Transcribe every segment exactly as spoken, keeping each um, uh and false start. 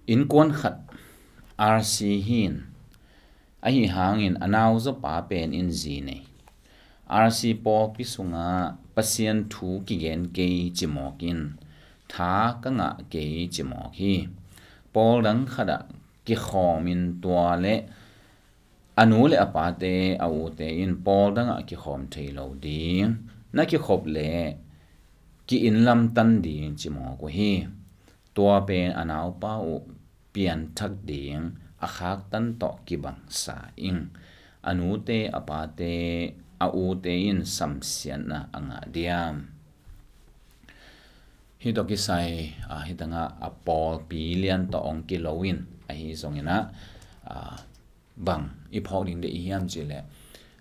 Innkuan khat R C hi in, ahi hangin a nauzaw pa pen in zi nei. R C pawlpi sungah Pasian thu kigen kei ci mawk in, tha ka ngah kei ci mawk hi. Pawl dang khatah kikhawm in tua le a nu le a pate, a ute in pawl dangah kikhawm thei lo ding, na kikhop le ki-inn lamtan ding ci mawk uh hi. Tua pen a naupa uh pianthak ding a khaktan tawh kibangsa ing. A nute, a pate, a ute in samsiatna a ngah diam? Hih tawh kisai, ah, hih tangah a pawlpi lian tawh hong kilo in, ahi zongin ah, ah, bang i phawk ding deih i hiam cih leh,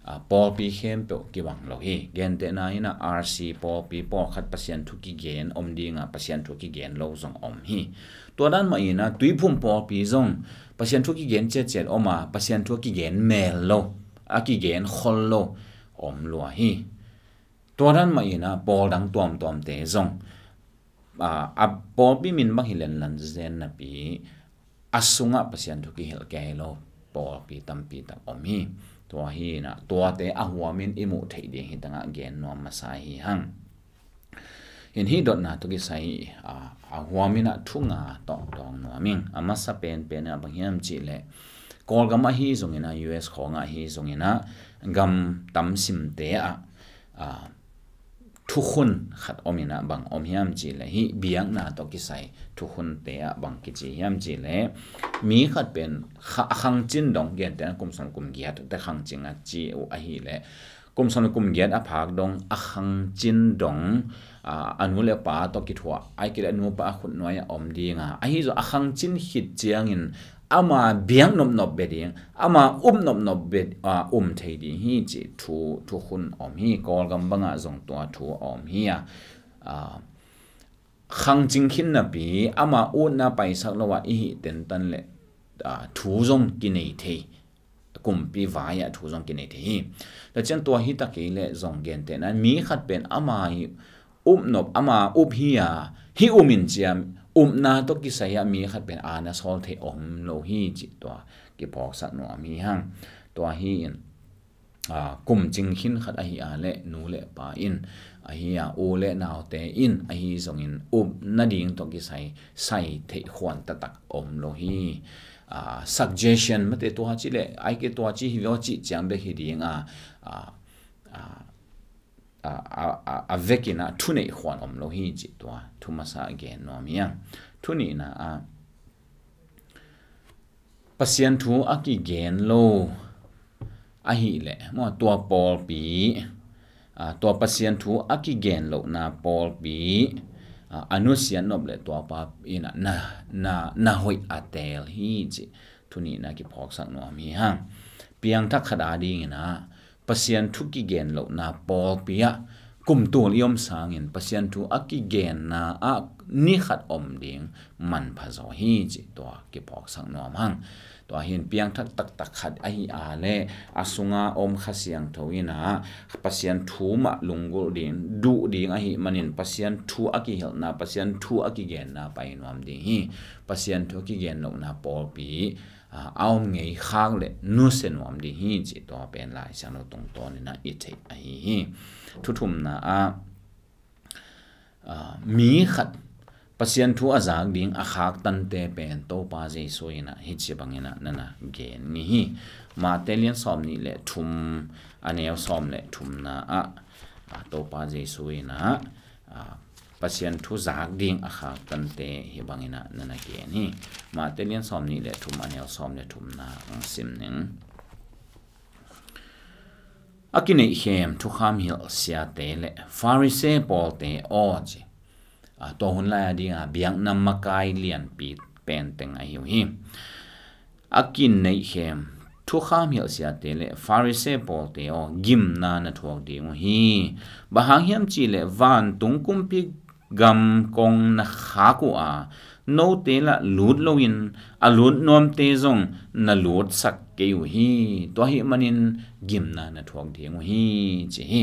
ah, pawlpi khempeuh kibang lo hi. Gentehna in ah R C pawlpi pawlkhat Pasian thu kigen om ding a, Pasian thu kigen lo zong om hi. Tua dan mah in ah Tuiphum pawlpi zong Pasian thu kigen ciatciat om a, Pasian thu a kigen mel lo, a kigen khol lo om lua hi. Tua dan mah in ah pawl dang tuamtuamte zong, ah, a pawlpi min bang hi lenlan zen napi, a sungah Pasian thu kihilh kei lo pawlpi tampi tak om hi. Tua hi in ah tuate a huamin i muh theih ding hih tangah gen nuam masa hi hang. Hih dotna tawh kisai, ah, a huamin ah thu nga tawh tawng nuam ing. A masa penpen ah bang hiam cih leh, Kawlgam ahi zongin ah, U S khawng ahi zongin ah, gam tam simte ah, ah, thukhun khat om in ah, bang om hiam cih leh, hih biakna tawh kisai thukhunte ah bang kici hiam cih leh, mi khat pen kha-, a khangcin dong, gentehna kum sawm kum giat te khangcin a ci uh ahih leh, kum sawm kum giat a phak dong, a khangcin dong, ah, a nu le pa tawh kithuah, ahih kei leh a nupa a khutnuai ah om ding a, ahi zong a khangcin khit ciangin ama biak nopnop bia ding, ama um nopnop bia, ah, um thei ding hi cih thu, thukhun om hi. Kawlgam bangah zong tua thu a om hi a, ah, khangcing khin napi, ama utna paisak lo ah i hih tentan leh, ah, thu zong kinei thei, kumpi vai ah thu zong kinei thei hi. Tua ciang tua hi ta kei leh zong gentehna, mi khat pen ama hi upnop, ama up hi a, hih um in ciam, upna tawh kisai ah mi khat pen aana sawl thei om lo hi cih tua kiphawksak nuam hi hang. Tua hi in, aa, kum cing khin khat ahi a leh nu le pa in, ahi a, u le naute in, ahi zongin upna ding tawh kisai sai theih khuan taktak om lo hi. Aa, suggestion mate tua ci leh, ahih kei tua ci hi ve aw cih ciang bek hi ding a, aa, aa, a, a, a, a vekin ah thuneih khuan om lo hi cih tua thu masa gen nuam hi a. Thu nihna ah, Pasian thu a kigen lo ahih leh, maw, tua pawlpi, aa, tua Pasian thu a kigen lohna pawlpi, aa, a nusiat nop leh tua pa in ah na, na, na hoih a teel hi cih thu nihna kiphawksak nuam hi hang. Piangthak khat adingin ah, Pasian thu kigen lohna pawlpi ah kum tul i om sangin Pasian thu a kigenna ah ni khat om ding manpha zaw hi cih tua kiphawksak nuam hang. Tua hi in piangthak taktak khat ahi a leh a sunga om Kha Siangtho in ah Pasian thu mah lunggulh ding, duh ding ahih manin Pasian thu a kihilhna, Pasian thu a kigenna pai nuam ding hi. Pasian thu a kigen lohna pawlpi, aa, a om ngei khak leh nusia nuam ding hi cih tua pen Lai Siangtho tungtawn in ah i theih ahi hi. Thu thumna ah, aa, mi khat Pasian thu a zak ding a khaktante pen Topa Jesu in ah hih ci bangin ah na na gen ngei hi. Mate lian sawm nih le thum, a neu sawm le thumna ah, aa, Topa Jesu in ah, aa, Pasian thu zak ding a khaktante hih bangin ah na na gen hi. Mate lian sawm nih le thum, a neu sawm le thumna hong sim ning. A kineihkhem thukham hilh siate le Pharisee pawlte aw ci. Aa, tua hun lai a ding a biakna makai lianpi penteng ahi uh hi. A kineihkhem thukham hilh siate le Pharisee pawlte aw, gimna na thuak ding uh hi. Bang hang hiam cih leh vantung kumpi gam kong na khak uh a, note lah lut loin a lut nuamte zong na lutsak kei uh hi. Tua ahih manin gimna na thuak ding uh hi ci hi.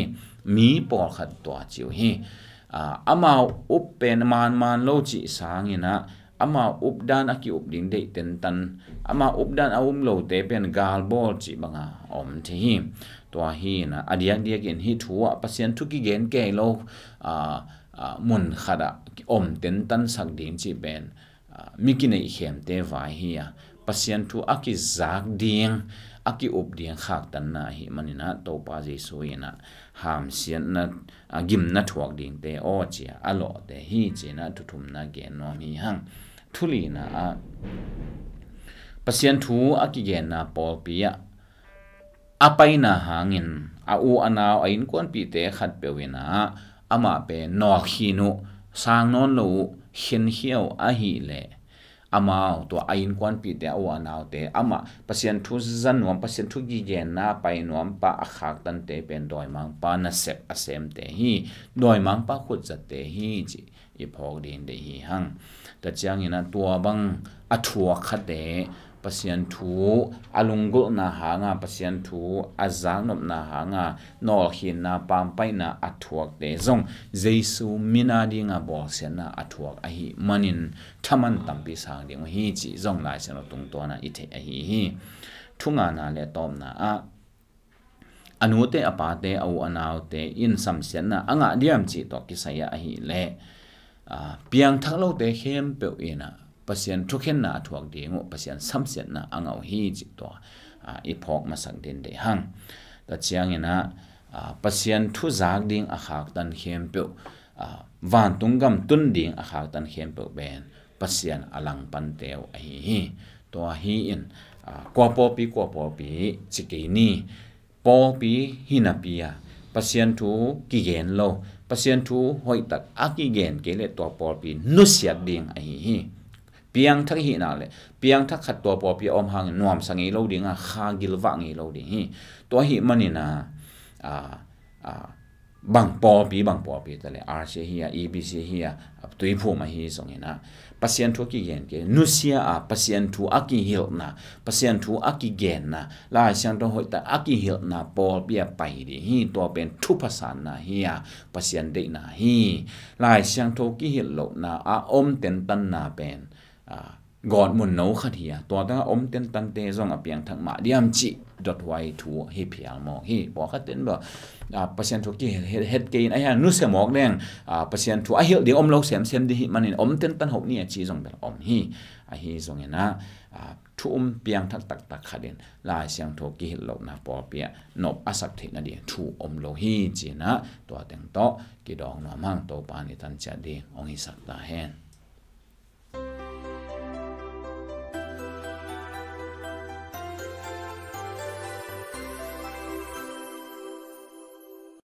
Mi pawlkhat tua ci uh hi. Aa, amau up pen manman lo cih sangin ah, ama updan a ki-up ding deih tentan, ama updan a um lote pen galbawl cih banga om thei hi. Tua hi inah a diakdiakin hih thu ah Pasian thu kigen kei lo, aa, aa, mun khatah om tentansak ding cih pen, aa, mi kineihkhemte vai hi a, Pasian thu a kizak ding, a ki-up ding khaktanna ahih maninah Topa Jesu inah hamsiatna, a gimna thuak dingte aw cia a lawhte hi cinah thuthumna gen nuam hi hang. Thulina ah Pasian thu a kigenna pawlpi ah a paina hangin a u a nau a innkuanpihte khatpeuh inah amah pen nawlkhin uh, sang nawn lo uh, khenkhia uh ahih leh amau tua a innkuanpihte a u a naute amah Pasian thu za nuam, Pasian thu kigenna a pai nuam pa a khaktante pen dawimangpa nasep a semte hi, dawimangpa khutzatte hi cih i phawk ding deih hi hang. Tua ciangin ah tua bang a thuak khate Pasian thu a lunggulhna hanga, Pasian thu a zaknopna hanga nawlkhinna pampaihna a thuakte zong Jesu mina dinga bawlsiatna a thuak ahih manin thaman tampi sang ding uh hi cih zong Lai Siangtho tungtawnah i theih ahi hi. Thungana le a tawpna ah a nute a pate a u a naute in samsiatna a ngah diam cih tawh kisai ah ahih leh, aa, piangthak lote khempeuh inah Pasian thukhenna a thuak ding uh, Pasian samsiatna a ngah uh hi cih tua, aa, i phawk masak ding deih hang. Tua ciangin ah, aa, Pasian thu zak ding a khaktan khempeuh, aa, vantung gam tun ding a khaktan khempeuh pen Pasian a langpante uh ahi hi. Tua hi in, aa, kua pawlpi kua pawlpi ci kei ni, pawlpi hi napi a Pasian thu kigen lo, Pasian thu hoihtak a kigen kei leh tua pawlpi nusiat ding ahi hi. Piangthak hihna le piangthak khat tua pawlpi a om hangin nuamsa ngei lo ding a, kha gilvah ngei lo ding hi. Tua ahih manin ah, aa, aa, bang pawlpi, bang pawlpi ta le R C hi a, E B C hi a, Tuiphum ahi zongin ah Pasian thu a kigen kei, nusia a Pasian thu a kihilhna, Pasian thu a kigenna, Lai Siangtho hoihtak a kihilhna pawlpi a pai ding hi. Tua pen thupha sanna hi a, Pasian deihna hi. Lai Siangtho kihilh lohna a om tentanna pen, aa, gawtmun no khat hi a, tua tangah om tentante zong a piangthak mah diam cih dothuai thu hi phial mawk hi. Pawlkhat ten bawh, aa, Pasian thu kihet, het, het kei in a hiang nusia mawk leng, aa, Pasian thu a hilh ding om lo semsem ding hih manin om tentan hoh ni a ci zong bel om hi. Ahi zongin ah, aa, thu um piangthak taktak khat in Lai Siangtho kihilh lohna pawlpi ah nop a sak theih nading thu om lo hi cinah tua teng tawh kidawng nuam hang. Topa in i tan ciat ding hong hisak ta hen.